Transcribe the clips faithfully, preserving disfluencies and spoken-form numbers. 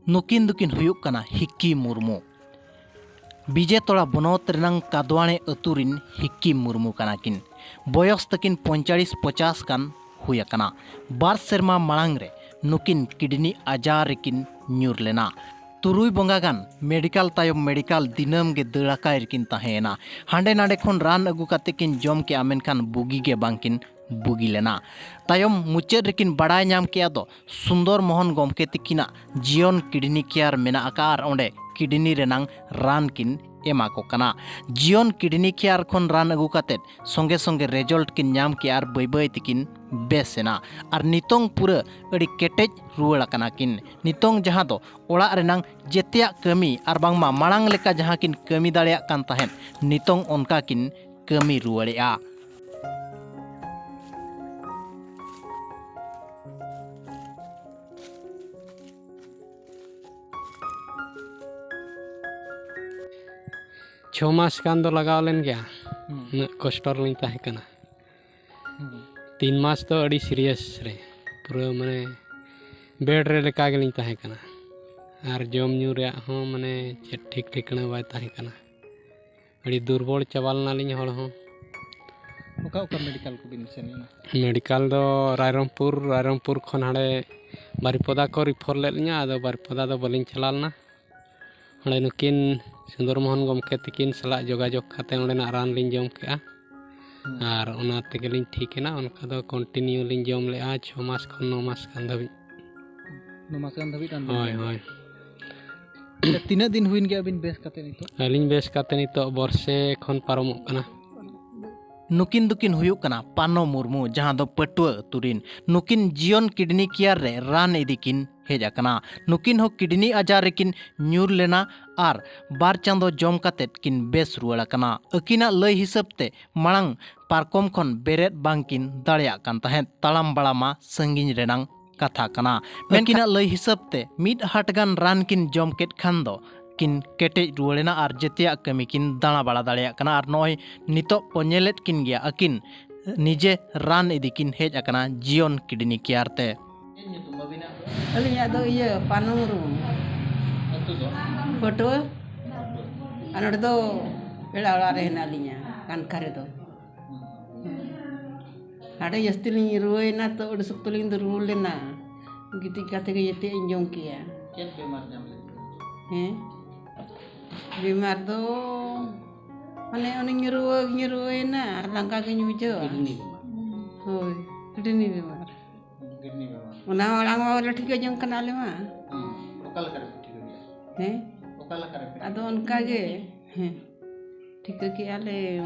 ᱱᱩᱠᱤᱱ ᱫᱚᱠᱤᱱ ᱦᱩᱭᱩᱜ ᱠᱟᱱᱟ ᱦᱤᱠᱠᱤ ᱢᱩᱨᱢᱩ᱾ ᱵᱤᱡᱮᱛᱚᱲᱟ ᱵᱚᱱᱚᱛ ᱨᱮᱱᱟᱝ ᱠᱟᱫᱣᱟᱲᱮ ᱟᱹᱛᱩ ᱨᱤᱱ ᱦᱤᱠᱠᱤ ᱢᱩᱨᱢᱩ ᱠᱟᱱᱟ ᱠᱤᱱ᱾ ᱵᱚᱭᱚᱥ ᱛᱟᱹᱠᱤᱱ ᱯᱚᱸᱭᱛᱟᱞᱤᱥ ᱯᱚᱪᱟᱥ ᱜᱟᱱ ᱦᱩᱭ ᱟᱠᱟᱱᱟ᱾ ᱵᱟᱨ ᱥᱮᱨᱢᱟ ᱢᱟᱲᱟᱝ ᱨᱮ ᱱᱩᱠᱤᱱ ᱠᱤᱰᱱᱤ ᱟᱡᱟᱨ ᱨᱮᱠᱤᱱ ᱧᱩᱨ ᱞᱮᱱᱟ᱾ ᱛᱩᱨᱩᱭ ᱵᱚᱸᱜᱟ ᱜᱟᱱ ᱢᱮᱰᱤᱠᱟᱞ ᱛᱟᱭᱚᱢ ᱢᱮᱰᱤᱠᱟᱞ ᱫᱤᱱᱟᱹᱢ ᱜᱮ ᱫᱟᱹᱲ ᱟᱠᱟᱭ ᱨᱮᱠᱤᱱ ᱛᱟᱦᱮᱸᱭᱮᱱᱟ᱾ ᱦᱟᱸᱰᱮ ᱱᱟᱰᱮ ᱠᱷᱚᱱ ᱨᱟᱱ ᱟᱹᱜᱩ ᱠᱟᱛᱮ ᱠᱤᱱ ᱡᱚᱢ ᱠᱮᱜᱼᱟ, ᱢᱮᱱᱠᱷᱟᱱ ᱵᱩᱜᱤ ᱜᱮ ᱵᱟᱝ ᱠᱤᱱ ᱵᱩᱜᱤ ᱞᱮᱱᱟ᱾ ᱛᱟᱭᱚᱢ ᱢᱩᱪᱟᱹᱫ ᱨᱮᱠᱤᱱ ᱵᱟᱲᱟᱭ ᱧᱟᱢ ᱠᱮᱜᱼᱟ ᱫᱚ ᱥᱩᱱᱫᱚᱨ ᱢᱳᱦᱚᱱ ᱜᱚᱢᱠᱮ ᱛᱤᱠᱤᱱᱟᱜ ᱡᱤᱭᱚᱱ ᱠᱤᱰᱱᱤ ᱠᱮᱭᱟᱨ ᱢᱮᱱᱟᱜ ᱟᱠᱟᱫᱼᱟ ᱟᱨ ᱚᱸᱰᱮ ᱠᱤᱰᱱᱤ ᱨᱮᱱᱟᱝ ᱨᱟᱱ ᱠᱤᱱ ᱮᱢᱟ ᱠᱚ ᱠᱟᱱᱟ᱾ ᱡᱤᱭᱚᱱ ᱠᱤᱰᱱᱤ ᱠᱮᱭᱟᱨ ᱠᱷᱚᱱ ᱨᱟᱱ ᱟᱹᱜᱩ ᱠᱟᱛᱮᱫ ᱥᱚᱸᱜᱮ ᱥᱚᱸᱜᱮ ᱨᱮᱡᱚᱞᱴ ᱠᱤᱱ ᱧᱟᱢ ᱠᱮᱜᱼᱟ ᱟᱨ ᱵᱟᱹᱭ ᱵᱟᱹᱭ ᱛᱮᱠᱤᱱ ᱵᱮᱥ ᱮᱱᱟ᱾ ᱟᱨ ᱱᱤᱛᱚᱝ ᱯᱩᱨᱟᱹ ᱟᱹᱰᱤ ᱠᱮᱴᱮᱡ ᱨᱩᱣᱟᱹᱲ ᱟᱠᱟᱱᱟ ᱠᱤᱱ᱾ ᱱᱤᱛᱚᱝ ᱡᱟᱦᱟᱸ ᱫᱚ ᱚᱲᱟᱜ ᱨᱮᱱᱟᱝ ᱡᱮᱛᱮᱭᱟᱜ ᱠᱟᱹᱢᱤ ᱟᱨ ᱵᱟᱝᱢᱟ ᱢᱟᱲᱟᱝ ᱞᱮᱠᱟ ᱡᱟᱦᱟᱸ ᱠᱤᱱ ᱠᱟᱹᱢᱤ ᱫᱟᱲᱮᱭᱟᱜ ᱠᱟᱱ ᱛᱟᱦᱮᱸᱫ, ᱱᱤᱛᱚᱝ ᱚᱱᱠᱟ ᱠᱤᱱ ᱠᱟᱹᱢᱤ ᱨᱩᱣᱟᱹᱲᱮᱜᱼᱟ᱾ ᱪᱷᱚ ᱢᱟᱥ ᱜᱟᱱ ᱫᱚ ᱞᱟᱜᱟᱣ ᱞᱮᱱ ᱜᱮᱭᱟ᱾ ᱦᱩᱸ᱾ ᱩᱱᱟᱹᱜ ᱠᱚᱥᱴᱚ ᱨᱮᱞᱤᱧ ᱛᱟᱦᱮᱸ ᱠᱟᱱᱟ᱾ ᱦᱩᱸ᱾ ᱛᱤᱱ ᱢᱟᱥ ᱫᱚ ᱟᱹᱰᱤ ᱥᱤᱨᱤᱭᱟᱥ ᱨᱮ, ᱯᱩᱨᱟᱹ ᱢᱟᱱᱮ ᱵᱮᱰ ᱨᱮ ᱞᱮᱠᱟ ᱜᱮᱞᱤᱧ ᱛᱟᱦᱮᱸ ᱠᱟᱱᱟ᱾ ᱟᱨ ᱡᱚᱢ ᱧᱩ ᱨᱮᱭᱟᱜ ᱦᱚᱸ ᱢᱟᱱᱮ ᱪᱮᱫ ᱴᱷᱤᱠ ᱴᱷᱤᱠᱟᱹᱱᱟ ᱵᱟᱭ ᱛᱟᱦᱮᱸ ᱠᱟᱱᱟ᱾ ᱟᱹᱰᱤ ᱫᱩᱨᱵᱚᱞ ᱪᱟᱵᱟ ᱞᱮᱱᱟᱞᱤᱧ ᱦᱚᱲ ᱦᱚᱸ᱾ ᱚᱠᱟ ᱚᱠᱟ ᱢᱮᱰᱤᱠᱟᱞ ᱠᱚᱵᱤᱱ ᱥᱮᱱ ᱞᱮᱱᱟ? ᱢᱮᱰᱤᱠᱟᱞ ᱫᱚ ᱨᱟᱭᱨᱚᱝᱯᱩᱨ, ᱨᱟᱭᱨᱚᱝᱯᱩᱨ ᱠᱷᱚᱱ ᱦᱟᱸᱰᱮ ᱵᱟᱨᱤᱯᱚᱫᱟ ᱠᱚ ᱨᱤᱯᱷᱚᱨ ᱞᱮᱫ ᱞᱤᱧᱟ, ᱟᱫᱚ ᱵᱟᱨᱤᱯᱚᱫᱟ ᱫᱚ ᱵᱟᱹᱞᱤᱧ ᱪᱟᱞᱟᱣ ᱞᱮᱱᱟ᱾ ᱚᱸᱰᱮ ᱱᱩᱠᱤᱱ ᱥᱩᱱᱫᱚᱨ ᱢᱳᱦᱚᱱ ᱜᱚᱢᱠᱮ ᱛᱤᱠᱤᱱ ᱥᱟᱞᱟᱜ ᱡᱳᱜᱟᱡᱳᱜᱽ ᱠᱟᱛᱮ ᱚᱸᱰᱮᱱᱟᱜ ᱨᱟᱱ ᱞᱤᱧ ᱡᱚᱢ ᱠᱮᱜᱼᱟ᱾ ᱦᱩᱸ᱾ ᱟᱨ ᱚᱱᱟ ᱛᱮᱜᱮᱞᱤᱧ ᱴᱷᱤᱠ ᱮᱱᱟ᱾ ᱚᱱᱠᱟ ᱫᱚ ᱠᱚᱱᱴᱤᱱᱤᱭᱩ ᱞᱤᱧ ᱡᱚᱢ ᱞᱮᱜᱼᱟ ᱪᱷᱚ ᱢᱟᱥ ᱠᱷᱚᱱ ᱱᱚ ᱢᱟᱥ ᱜᱟᱱ ᱫᱷᱟᱹᱵᱤᱡ᱾ ᱱᱚ ᱢᱟᱥ ᱜᱟᱱ ᱫᱷᱟᱹᱵᱤᱡ ᱨᱟᱱ ᱵᱤᱱ ᱦᱳᱭ, ᱡᱚᱢ ᱦᱳᱭ᱾ ᱠᱮᱫᱟ᱾ ᱛᱤᱱᱟᱹᱜ ᱫᱤᱱ ᱦᱩᱭᱮᱱ ᱜᱮᱭᱟ ᱟᱹᱵᱤᱱ ᱵᱮᱥ ᱠᱟᱛᱮ ᱱᱤᱛᱚᱜ? ᱟᱹᱞᱤᱧ ᱵᱮᱥ ᱠᱟᱛᱮ ᱱᱤᱛᱚᱜ ᱵᱚᱨᱥᱮ ᱠᱷᱚᱱ ᱯᱟᱨᱚᱢᱚᱜ ᱠᱟᱱᱟ᱾ ᱱᱩᱠᱤᱱ ᱫᱚᱠᱤᱱ ᱦᱩᱭᱩᱜ ᱠᱟᱱᱟ ᱯᱟᱱᱚ ᱢᱩᱨᱢᱩ, ᱡᱟᱦᱟᱸ ᱫᱚ ᱯᱟᱹᱴᱩᱣᱟᱹ ᱟᱹᱛᱩ ᱨᱤᱱ᱾ ᱱᱩᱠᱤᱱ ᱡᱤᱭᱚᱱ ᱠᱤᱰᱱᱤ ᱠᱮᱭᱟᱨ ᱨᱮ ᱨᱟᱱ ᱤᱫᱤ ᱠᱤᱱ ᱦᱮᱡ ᱟᱠᱟᱱᱟ᱾ ᱱᱩᱠᱤᱱ ᱦᱚᱸ ᱠᱤᱰᱱᱤ ᱟᱡᱟᱨ ᱨᱮᱠᱤᱱ ᱧᱩᱨ ᱞᱮᱱᱟ ᱟᱨ ᱵᱟᱨ ᱪᱟᱸᱫᱚ ᱡᱚᱢ ᱠᱟᱛᱮᱫ ᱠᱤᱱ ᱵᱮᱥ ᱨᱩᱣᱟᱹᱲ ᱟᱠᱟᱱᱟ᱾ ᱟᱹᱠᱤᱱᱟᱜ ᱞᱟᱹᱭ ᱦᱤᱥᱟᱹᱵ ᱛᱮ ᱢᱟᱲᱟᱝ ᱯᱟᱨᱠᱚᱢ ᱠᱷᱚᱱ ᱵᱮᱨᱮᱫ ᱵᱟᱝ ᱠᱤᱱ ᱫᱟᱲᱮᱭᱟᱜ ᱠᱟᱱ ᱛᱟᱦᱮᱸᱫ, ᱛᱟᱲᱟᱢ ᱵᱟᱲᱟ ᱢᱟ ᱥᱟᱺᱜᱤᱧ ᱨᱮᱱᱟᱝ ᱠᱟᱛᱷᱟ ᱠᱟᱱᱟ᱾ ᱢᱮᱱᱠᱷᱟᱱ ᱟᱹᱠᱤᱱᱟᱜ ᱞᱟᱹᱭ ᱦᱤᱥᱟᱹᱵ ᱛᱮ ᱢᱤᱫ ᱦᱟᱴ ᱜᱟᱱ ᱨᱟᱱ ᱠᱤᱱ ᱡᱚᱢ ᱠᱮᱫ ᱠᱷᱟᱱ ᱫᱚ ᱠᱤᱱ ᱠᱮᱴᱮᱡ ᱨᱩᱣᱟᱹᱲ ᱮᱱᱟ ᱟᱨ ᱡᱮᱛᱮᱭᱟᱜ ᱠᱟᱹᱢᱤ ᱠᱤᱱ ᱫᱟᱬᱟ ᱵᱟᱲᱟ ᱫᱟᱲᱮᱭᱟᱜ ᱠᱟᱱᱟ᱾ ᱟᱨ ᱱᱚᱜᱼᱚᱭ ᱱᱤᱛᱚᱜ ᱠᱚ ᱧᱮᱞᱮᱫ ᱠᱤᱱ ᱜᱮᱭᱟ, ᱟᱹᱠᱤᱱ ᱱᱤᱡᱮ ᱨᱟᱱ ᱤᱫᱤ ᱠᱤᱱ ᱦᱮᱡ ᱟᱠᱟᱱᱟ ᱡᱤᱭᱚᱱ ᱠᱤᱰᱱᱤ ᱠᱮᱭᱟᱨ ᱛᱮ᱾ ᱟᱹᱞᱤᱧᱟᱜ ᱫᱚ ᱤᱭᱟᱹ ᱯᱟᱱᱩ ᱢᱩᱨᱢᱩ᱾ ᱯᱟᱹᱴᱷᱩᱣᱟᱹ᱾ ᱟᱨ ᱱᱚᱰᱮ ᱫᱚ ᱯᱮᱲᱟ ᱚᱲᱟᱜ ᱨᱮ ᱦᱮᱱᱟᱜ ᱞᱤᱧᱟ, ᱠᱟᱱᱠᱷᱟ ᱨᱮᱫᱚ᱾ ᱦᱟᱸᱰᱮ ᱡᱟᱹᱥᱛᱤ ᱞᱤᱧ ᱨᱩᱣᱟᱹᱭᱮᱱᱟ ᱛᱚ, ᱟᱹᱰᱤ ᱥᱚᱠᱛᱚ ᱞᱤᱧ ᱫᱩᱨᱵᱚᱞ ᱞᱮᱱᱟ᱾ ᱜᱤᱛᱤᱡ ᱠᱟᱛᱮ ᱜᱮ ᱡᱮᱛᱮᱭᱟᱜ ᱤᱧ ᱡᱚᱢ ᱠᱮᱜᱼᱟ᱾ ᱪᱮᱫ ᱵᱤᱢᱟᱨ ᱧᱟᱢ ᱞᱮᱫ ᱵᱤᱱᱟ? ᱦᱮᱸ, ᱵᱤᱢᱟᱨ ᱫᱚ ᱢᱟᱱᱮ ᱚᱱᱮᱧ ᱨᱩᱣᱟᱹ ᱜᱤᱧ ᱨᱩᱣᱟᱹᱭᱮᱱᱟ ᱟᱨ ᱞᱟᱸᱜᱟ ᱜᱤᱧ ᱵᱩᱡᱷᱟᱹᱣᱟ᱾ ᱠᱤᱰᱱᱤ ᱵᱤᱢᱟᱨ᱾ ᱦᱳᱭ, ᱠᱤᱰᱱᱤ ᱵᱤᱢᱟᱨ᱾ ᱠᱤᱰᱱᱤ ᱵᱤᱢᱟᱨ᱾ ᱚᱱᱟ ᱢᱟᱲᱟᱝ ᱢᱟ ᱵᱟᱞᱮ ᱴᱷᱤᱠᱟᱹ ᱡᱚᱝ ᱠᱟᱱᱟ ᱟᱞᱮ ᱢᱟ᱾ ᱦᱩᱸ᱾ ᱚᱠᱟ ᱞᱮᱠᱟ ᱨᱮᱯᱮ ᱴᱷᱤᱠᱟᱹ ᱠᱮᱫᱟ? ᱦᱮᱸ? ᱚᱠᱟ ᱞᱮᱠᱟ ᱨᱮᱯᱮ ᱟᱫᱚ ᱴᱷᱤᱠᱟᱹ ᱚᱱᱠᱟ ᱜᱮ, ᱦᱮᱸ᱾ ᱴᱷᱤᱠᱟᱹ ᱠᱮᱜᱼᱟ ᱞᱮ,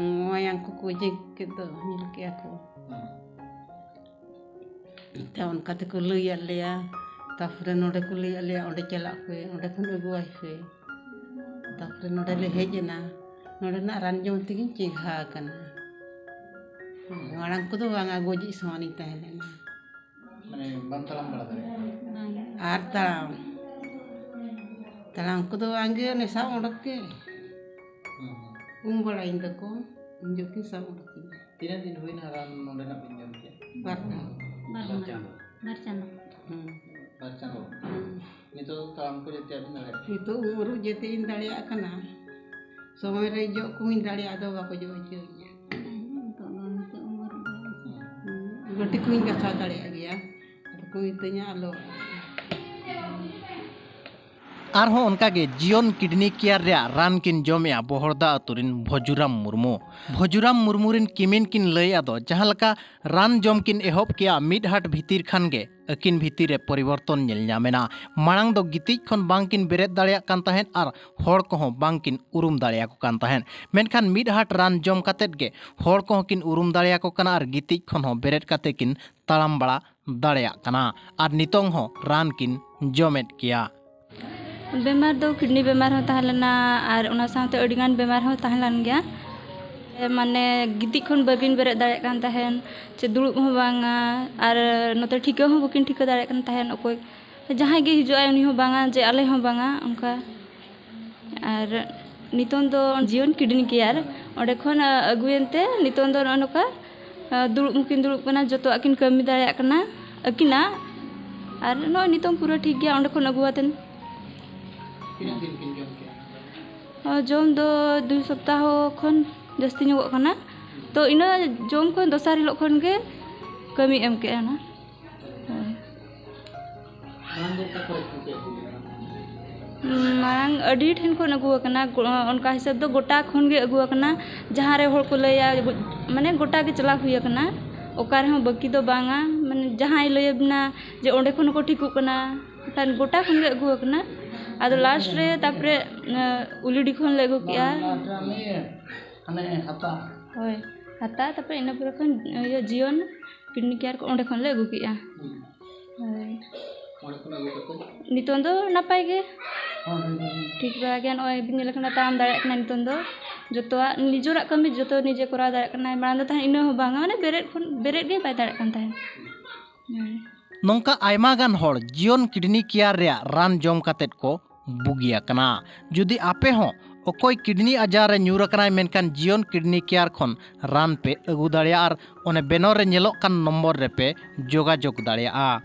ᱢᱟᱭᱟᱝ ᱠᱚᱠᱚ ᱪᱮᱠ ᱠᱮᱫ ᱫᱚ, ᱧᱮᱞ ᱠᱮᱜᱼᱟ ᱠᱚ᱾ ᱦᱩᱸ᱾ ᱛᱚ ᱚᱱᱠᱟ ᱛᱮᱠᱚ ᱞᱟᱹᱭᱟᱫ ᱞᱮᱭᱟ᱾ ᱛᱟᱨᱯᱚᱨᱮ ᱱᱚᱰᱮ ᱠᱚ ᱞᱟᱹᱭᱟᱫ ᱞᱮᱭᱟ, "ᱚᱸᱰᱮ ᱪᱟᱞᱟᱜ ᱯᱮ, ᱚᱸᱰᱮ ᱠᱷᱚᱱ ᱟᱹᱜᱩᱣᱟᱭ ᱯᱮ᱾" ᱛᱟᱨᱯᱚᱨᱮ ᱱᱚᱰᱮ ᱞᱮ ᱦᱮᱡ ᱮᱱᱟ᱾ ᱱᱚᱰᱮᱱᱟᱜ ᱨᱟᱱ ᱡᱚᱢ ᱛᱮᱜᱤᱧ ᱪᱮᱸᱜᱷᱟ ᱟᱠᱟᱱᱟ᱾ ᱢᱟᱲᱟᱝ ᱠᱚᱫᱚ ᱵᱟᱝᱟ, ᱜᱚᱡᱤᱡ ᱥᱚᱢᱟᱱᱤᱧ ᱛᱟᱦᱮᱸ ᱞᱮᱱᱟ᱾ ᱢᱟᱱᱮ ᱵᱟᱢ ᱛᱟᱲᱟᱢ ᱵᱟᱲᱟ ᱫᱟᱲᱮᱭᱟᱜᱼᱟ? ᱵᱟᱝ᱾ ᱟᱨ ᱛᱟᱲᱟᱢ, ᱛᱟᱲᱟᱢ ᱠᱚᱫᱚ ᱵᱟᱝᱜᱮ, ᱚᱱᱮ ᱥᱟᱵ ᱚᱰᱚᱠ ᱜᱮ᱾ ᱦᱩᱸ, ᱦᱩᱸ᱾ ᱩᱢ ᱵᱟᱲᱟᱭᱤᱧ ᱫᱚᱠᱚ, ᱩᱱ ᱡᱚᱠᱷᱚᱱ ᱥᱟᱵ ᱚᱰᱚᱠ ᱠᱤᱧᱟ᱾ ᱛᱤᱱᱟᱹᱜ ᱫᱤᱱ ᱦᱩᱭᱱᱟ ᱨᱟᱱ ᱱᱚᱰᱮᱱᱟᱜ ᱵᱤᱱ ᱡᱚᱢ ᱠᱮᱫ? ᱵᱟᱨ ᱫᱷᱟᱣ᱾ ᱵᱟᱨ ᱵᱟᱨ ᱫᱷᱟᱣ᱾ ᱪᱟᱸᱫᱚ᱾ ᱵᱟᱨ ᱪᱟᱸᱫᱚ᱾ ᱦᱩᱸ᱾ ᱵᱟᱨ ᱪᱟᱸᱫᱚ᱾ ᱦᱩᱸ᱾ ᱱᱤᱛᱚᱜ ᱫᱚ ᱛᱟᱲᱟᱢ ᱠᱚ ᱡᱚᱛᱚᱣᱟᱜ ᱵᱤᱱ ᱫᱟᱲᱮᱭᱟᱜ ᱠᱟᱱᱟ? ᱱᱤᱛᱚᱜ ᱩᱢ ᱟᱹᱨᱩᱵ ᱡᱮᱛᱮ ᱤᱧ ᱫᱟᱲᱮᱭᱟᱜ ᱠᱟᱱᱟ᱾ ᱥᱚᱢᱚᱭ ᱨᱮ ᱡᱚᱜ ᱠᱚᱦᱚᱸᱧ ᱫᱟᱲᱮᱭᱟᱜᱼᱟ, ᱟᱫᱚ ᱵᱟᱠᱚ ᱡᱚᱜ ᱦᱚᱪᱚᱭᱤᱧᱟ᱾ ᱱᱤᱛᱚᱜ ᱫᱚ, ᱱᱤᱛᱚᱜ ᱩᱢ ᱟᱹᱨᱩᱵ ᱫᱚ᱾ ᱦᱩᱸ᱾ ᱜᱟᱹᱴᱤ ᱠᱚᱦᱚᱸᱧ ᱜᱟᱥᱟᱣ ᱫᱟᱲᱮᱭᱟᱜ ᱜᱮᱭᱟ᱾ ᱟᱫᱚ ᱠᱚ ᱢᱤᱛᱟᱹᱧᱟ, "ᱟᱞᱚ." ᱟᱨᱦᱚᱸ ᱚᱱᱠᱟᱜᱮ ᱡᱤᱭᱚᱱ ᱠᱤᱰᱱᱤ ᱠᱮᱭᱟᱨ ᱨᱮᱭᱟᱜ ᱨᱟᱱ ᱠᱤᱱ ᱡᱚᱢᱮᱜᱼᱟ ᱵᱚᱦᱚᱲᱫᱟ ᱟᱹᱛᱩ ᱨᱮᱱ ᱵᱷᱚᱡᱩᱨᱟᱢ ᱢᱩᱨᱢᱩ᱾ ᱵᱷᱚᱡᱩᱨᱟᱢ ᱢᱩᱨᱢᱩ ᱨᱮᱱ ᱠᱤᱢᱤᱱ ᱠᱤᱱ ᱞᱟᱹᱭᱮᱫᱼᱟ ᱫᱚ, ᱡᱟᱦᱟᱸ ᱞᱮᱠᱟ ᱨᱟᱱ ᱡᱚᱢ ᱠᱤᱱ ᱮᱦᱚᱵ ᱠᱮᱜᱼᱟ, ᱢᱤᱫ ᱦᱟᱴ ᱵᱷᱤᱛᱤᱨ ᱠᱷᱟᱱ ᱜᱮ ᱟᱹᱠᱤᱱ ᱵᱷᱤᱛᱤᱨ ᱨᱮ ᱯᱚᱨᱤᱵᱚᱨᱛᱚᱱ ᱧᱮᱞ ᱧᱟᱢ ᱮᱱᱟ᱾ ᱢᱟᱲᱟᱝ ᱫᱚ ᱜᱤᱛᱤᱡ ᱠᱷᱚᱱ ᱵᱟᱝ ᱠᱤᱱ ᱵᱮᱨᱮᱫ ᱫᱟᱲᱮᱭᱟᱜ ᱠᱟᱱ ᱛᱟᱦᱮᱸᱫ ᱟᱨ ᱦᱚᱲ ᱠᱚᱦᱚᱸ ᱵᱟᱝ ᱠᱤᱱ ᱩᱨᱩᱢ ᱫᱟᱲᱮᱭᱟᱠᱚ ᱠᱟᱱ ᱛᱟᱦᱮᱸᱫ᱾ ᱢᱮᱱᱠᱷᱟᱱ ᱢᱤᱫ ᱦᱟᱴ ᱨᱟᱱ ᱡᱚᱢ ᱠᱟᱛᱮᱫ ᱜᱮ ᱦᱚᱲ ᱠᱚᱦᱚᱸ ᱠᱤᱱ ᱩᱨᱩᱢ ᱫᱟᱲᱮᱭᱟᱠᱚ ᱠᱟᱱᱟ ᱟᱨ ᱜᱤᱛᱤᱡ ᱠᱷᱚᱱ ᱦᱚᱸ ᱵᱮᱨᱮᱫ ᱠᱟᱛᱮ ᱠᱤᱱ ᱛᱟᱲᱟᱢ ᱵᱟᱲᱟ ᱫᱟᱲᱮᱭᱟᱜ ᱠᱟᱱᱟ ᱟᱨ ᱱᱤᱛᱚᱝ ᱦᱚᱸ ᱨᱟᱱ ᱠᱤᱱ ᱡᱚᱢᱮᱫ ᱜᱮᱭᱟ᱾ ᱵᱮᱢᱟᱨ ᱫᱚ ᱠᱤᱰᱱᱤ ᱵᱮᱢᱟᱨ ᱦᱚᱸ ᱛᱟᱦᱮᱸ ᱞᱮᱱᱟ ᱟᱨ ᱚᱱᱟ ᱥᱟᱶᱛᱮ ᱟᱹᱰᱤᱜᱟᱱ ᱵᱮᱢᱟᱨ ᱦᱚᱸ ᱛᱟᱦᱮᱸ ᱞᱮᱱ ᱜᱮᱭᱟ᱾ ᱢᱟᱱᱮ ᱜᱤᱛᱤᱡ ᱠᱷᱚᱱ ᱵᱟᱹᱵᱤᱱ ᱵᱮᱨᱮᱫ ᱫᱟᱲᱮᱭᱟᱜ ᱠᱟᱱ ᱛᱟᱦᱮᱱ, ᱪᱮ ᱫᱩᱲᱩᱵ ᱦᱚᱸ ᱵᱟᱝᱟ, ᱟᱨ ᱱᱚᱛᱮ ᱴᱷᱤᱠᱟᱹ ᱦᱚᱸ ᱵᱟᱹᱠᱤᱱ ᱴᱷᱤᱠᱟᱹ ᱫᱟᱲᱮᱭᱟᱜ ᱠᱟᱱ ᱛᱟᱦᱮᱱ, ᱚᱠᱚᱭ ᱡᱟᱦᱟᱸᱭ ᱜᱮ ᱦᱤᱡᱩᱜ ᱟᱭ ᱩᱱᱤ ᱦᱚᱸ ᱵᱟᱝᱟ ᱡᱮ ᱟᱞᱮ ᱦᱚᱸ ᱵᱟᱝᱟ ᱚᱱᱠᱟ᱾ ᱟᱨ ᱱᱤᱛᱚᱝ ᱫᱚ ᱡᱤᱭᱚᱱ ᱠᱤᱰᱱᱤ ᱠᱮᱭᱟᱨ ᱚᱸᱰᱮ ᱠᱷᱚᱱ ᱟᱹᱜᱩᱭᱮᱱ ᱛᱮ ᱱᱤᱛᱚᱝ ᱫᱚ ᱱᱚᱜᱼᱚ ᱱᱚᱝᱠᱟ ᱫᱩᱲᱩᱵ ᱦᱚᱸᱠᱤᱱ ᱫᱩᱲᱩᱵ ᱠᱟᱱᱟ, ᱡᱚᱛᱚᱣᱟᱜ ᱠᱤᱱ ᱠᱟᱹᱢᱤ ᱫᱟᱲᱮᱭᱟᱜ ᱠᱟᱱᱟ ᱟᱹᱠᱤᱱᱟᱜ᱾ ᱟᱨ ᱱᱚᱜᱼᱚᱭ ᱱᱤᱛᱚᱝ ᱯᱩᱨᱟᱹ ᱴᱷᱤᱠ ᱜᱮᱭᱟ ᱚᱸᱰᱮ ᱠᱷᱚᱱ ᱟᱹᱜᱩ ᱠᱟᱛᱮᱱ᱾ ᱛᱤᱱᱟᱹᱜ ᱫᱤᱱ ᱠᱤᱱ ᱡᱚᱢ ᱠᱮᱜᱼᱟ? ᱦᱚᱸ, ᱡᱚᱢ ᱫᱚ ᱫᱩᱭ ᱥᱚᱯᱛᱟᱦᱚ ᱠᱷᱚᱱ ᱡᱟᱹᱥᱛᱤ ᱧᱚᱜᱚᱜ ᱠᱟᱱᱟ᱾ ᱛᱚ ᱤᱱᱟᱹ ᱡᱚᱢ ᱠᱷᱚᱱ ᱫᱚᱥᱟᱨ ᱦᱤᱞᱳᱜ ᱠᱷᱚᱱ ᱜᱮ ᱠᱟᱹᱢᱤ ᱮᱢ ᱠᱮᱜᱼᱟ ᱱᱟ᱾ ᱦᱳᱭ᱾ ᱢᱟᱲᱟᱝ ᱫᱚ ᱚᱠᱟ ᱠᱚᱨᱮ ᱠᱷᱚᱱ ᱯᱮ ᱟᱹᱜᱩ ᱞᱮᱫᱟ? ᱢᱟᱲᱟᱝ ᱟᱹᱰᱤ ᱴᱷᱮᱱ ᱠᱷᱚᱱ ᱟᱹᱜᱩ ᱟᱠᱟᱱᱟ᱾ ᱜᱚ-, ᱚᱱᱠᱟ ᱦᱤᱥᱟᱹᱵ ᱫᱚ ᱜᱚᱴᱟ ᱠᱷᱚᱱ ᱜᱮ ᱟᱹᱜᱩ ᱟᱠᱟᱱᱟ᱾ ᱡᱟᱦᱟᱸ ᱨᱮ ᱦᱚᱲ ᱠᱚ ᱞᱟᱹᱭᱟ, ᱢᱟᱱᱮ ᱜᱚᱴᱟ ᱜᱮ ᱪᱟᱞᱟᱣ ᱦᱩᱭ ᱟᱠᱟᱱᱟ᱾ ᱚᱠᱟ ᱨᱮᱦᱚᱸ ᱵᱟᱹᱠᱤ ᱫᱚ ᱵᱟᱝᱟ᱾ ᱢᱟᱱᱮ ᱡᱟᱦᱟᱸᱭ ᱞᱟᱹᱭᱟᱵᱤᱱᱟ ᱡᱮ ᱚᱸᱰᱮ ᱠᱷᱚᱱ ᱦᱚᱸᱠᱚ ᱴᱷᱤᱠᱚᱜ ᱠᱟᱱᱟ, ᱮᱱᱠᱷᱟᱱ ᱜᱚᱴᱟ ᱠᱷᱚᱱ ᱜᱮ ᱟᱹᱜᱩ ᱟᱠᱟᱱᱟ᱾ ᱟᱫᱚ ᱞᱟᱥᱴ ᱨᱮ ᱛᱟᱨᱯᱚᱨᱮ, ᱮᱸ, ᱩᱞᱤᱰᱤ ᱠᱷᱚᱱ ᱞᱮ ᱟᱹᱜᱩ ᱠᱮᱜᱼᱟ᱾ ᱦᱟᱱᱮ ᱦᱟᱛᱟ᱾ ᱦᱳᱭ, ᱦᱟᱛᱟ, ᱛᱟᱨᱯᱚᱨᱮ ᱤᱱᱟᱹ ᱯᱚᱨᱮ ᱠᱷᱚᱱ ᱤᱭᱟᱹ ᱡᱤᱭᱚᱱ ᱠᱤᱰᱱᱤ ᱠᱮᱭᱟᱨ ᱠᱚ ᱚᱸᱰᱮ ᱠᱷᱚᱱ ᱞᱮ ᱟᱹᱜᱩ ᱠᱮᱜᱼᱟ᱾ ᱦᱳᱭ᱾ ᱚᱸᱰᱮ ᱠᱷᱚᱱ ᱟᱹᱜᱩ ᱠᱟᱛᱮ? ᱱᱤᱛᱚᱝ ᱫᱚ ᱱᱟᱯᱟᱭ ᱜᱮ᱾ ᱦᱳᱭ, ᱦᱳᱭ, ᱦᱳᱭ᱾ ᱴᱷᱤᱠ ᱵᱟᱲᱟ ᱜᱮ᱾ ᱱᱚᱜᱼᱚᱭ ᱵᱤᱱ ᱧᱮᱞ ᱠᱟᱱᱟ, ᱛᱟᱲᱟᱢ ᱫᱟᱲᱮᱭᱟᱜ ᱠᱟᱱᱟ ᱱᱤᱛᱚᱝ ᱫᱚ᱾ ᱡᱚᱛᱚᱣᱟᱜ ᱱᱤᱡᱮᱨᱟᱜ ᱠᱟᱹᱢᱤ ᱡᱚᱛᱚ ᱱᱤᱡᱮ ᱠᱚᱨᱟᱣ ᱫᱟᱲᱮᱭᱟᱜ ᱠᱟᱱᱟᱭ᱾ ᱢᱟᱲᱟᱝ ᱫᱚ ᱛᱟᱦᱮᱸᱫ ᱤᱱᱟᱹ ᱦᱚᱸ ᱵᱟᱝᱟ, ᱢᱟᱱᱮ ᱵᱮᱨᱮᱫ ᱠᱷᱚᱱ, ᱵᱮᱨᱮᱫ ᱜᱮ ᱵᱟᱭ ᱫᱟᱲᱮᱭᱟᱜ ᱠᱟᱱ ᱛᱟᱦᱮᱸᱫ᱾ ᱦᱩᱸ᱾ ᱱᱚᱝᱠᱟ ᱟᱭᱢᱟ ᱜᱟᱱ ᱦᱚᱲ ᱡᱤᱭᱚᱱ ᱠᱤᱰᱱᱤ ᱠᱮᱭᱟᱨ ᱨᱮᱭᱟᱜ ᱨᱟᱱ ᱡᱚᱢ ᱠᱟᱛᱮᱫ ᱠᱚ ᱵᱩᱜᱤ ᱟᱠᱟᱱᱟ᱾ ᱡᱩᱫᱤ ᱟᱯᱮ ᱦᱚᱸ ᱚᱠᱚᱭ ᱠᱤᱰᱱᱤ ᱟᱡᱟᱨ ᱨᱮ ᱧᱩᱨ ᱟᱠᱟᱱᱟᱭ, ᱢᱮᱱᱠᱷᱟᱱ ᱡᱤᱭᱚᱱ ᱠᱤᱰᱱᱤ ᱠᱮᱭᱟᱨ ᱠᱷᱚᱱ ᱨᱟᱱ ᱯᱮ ᱟᱹᱜᱩ ᱫᱟᱲᱮᱭᱟᱜᱼᱟ ᱟᱨ ᱚᱱᱮ ᱵᱮᱱᱚᱨ ᱨᱮ ᱧᱮᱞᱚᱜ ᱠᱟᱱ ᱱᱚᱢᱵᱚᱨ ᱨᱮᱯᱮ ᱡᱳᱜᱟᱡᱳᱜᱽ ᱫᱟᱲᱮᱭᱟᱜᱼᱟ᱾